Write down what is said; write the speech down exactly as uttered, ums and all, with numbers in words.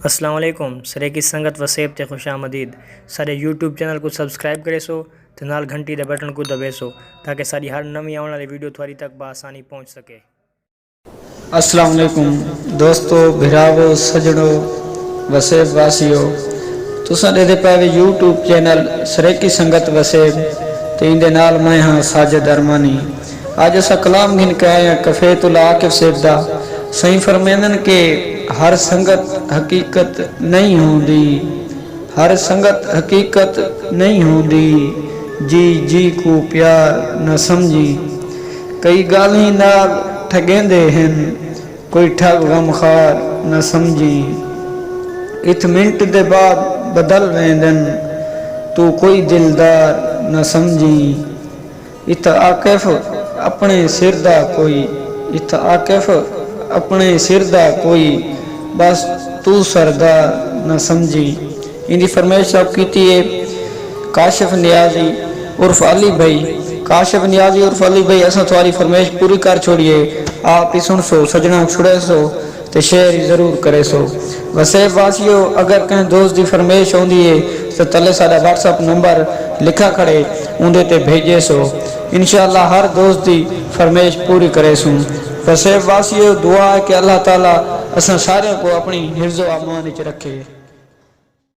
السلام علیکم، سریکی سنگت وسیب تے خوش آمدید۔ ساݙے یوٹیوب چینل کوں سبسکرائب کریسو تے نال گھنٹی دے بٹن کوں دبیسو، تاکہ ساݙی ہر نویں آوݨ والی ویڈیو تہاݙی تک بآسانی پہنچ سکے۔ السلام علیکم دوستو، بھراوو، سڄݨو، وسیب واسیو، تساں ݙیہدے پئے وے یوٹیوب چینل سریکی سنگت وسیب تے ایندے نال میں ہاں ساجد ارمانی۔ اڄ اساں کلام گھن کے آئے ہاں کفیت اللہ عاکف صاحب دا۔ سئیں فرمیندن کہ ہر سنگت حقیقت نئیں ہوندی، ہر سنگت حقیقت نئیں ہوندی، جی جی کوں پیار نہ سمجھیں، کئی ڳالھیں نال ٹھڳیندے ہن، کوئی ٹھڳ غمخوار نہ سمجھیں، اتھ منٹ دے بعد بدل ویندن، توں کوئی دلدار نہ سمجھیں۔ اتھ عاقف اپݨے سر دا کوئی، اتھ عاقف اپݨے سر دا کوئی، بس توں سردار نہ سمجھیں۔ ایندی فرمائش صاحب کیتی ہے کاشف نیازی عرف علی بھائی۔ کاشف نیازی عرف علی بھائی، اساں تہاݙی فرمائش پوری کر چھوڑی ہے، آپ ہی سݨسو، سڄݨاں کوں سݨیسو تے شیئر ہی ضرور کریسو۔ وسیب واسیو، اگر کہیں دوست دی فرمائش ہوندی ہے تاں تلے ساݙا واٹس اپ نمبر لکھا کھڑے، اوندے تے بھیجیسو، انشاءاللہ ہر دوست دی فرمائش پوری کریسوں۔ وسیب واسیو، دعا ہے کہ اللہ تعالی اساں ساریاں کوں اپݨی حفظ و امان وچ رکھے۔